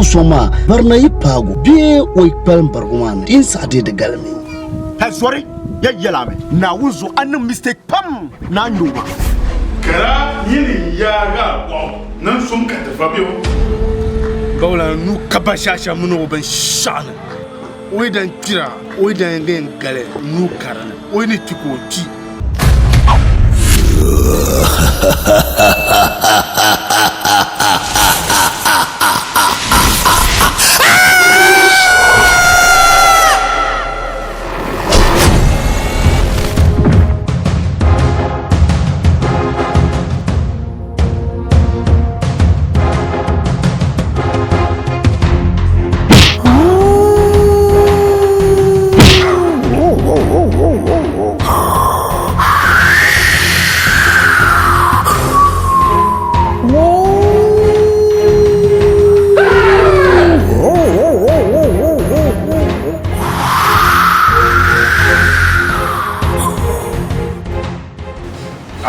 sɔŋ maa barina yi paagi o bee o yi kpalim barigu maa ni, di ni saɣi deei di galimi. Hal zɔri ya yɛla mi, Naawuni zuɣu a niŋ mistake pam ni a nya o maa. Kara nyini n-yaag a bɔɣu niŋ sum ka ti va be o. Baɣulana nuu ka bashaasha mini o binshɛɣu ni. O yi dan kpira, o yi dan yɛn gali nuu ka di ni, o yi ni kpi ka o kpi.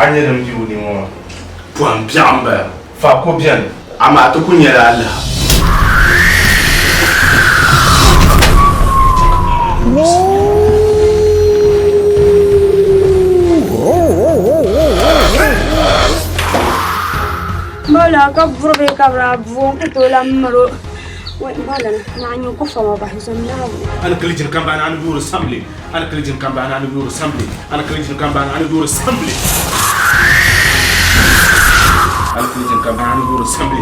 A nyɛ din be o ni ŋɔ maa, pɔhim biɛɣu m-bala, faako beni, amaa ti kul nyɛla alaha. Bala ka buri bee ka bɛ daa bu o n-ku tooi lan miri o. Ani kili jini kambani ani yoori samli ani kili jini kambani ani yoori samli ani kili jini kambani ani yoori samli ani kili jini kambani ani yoori samli.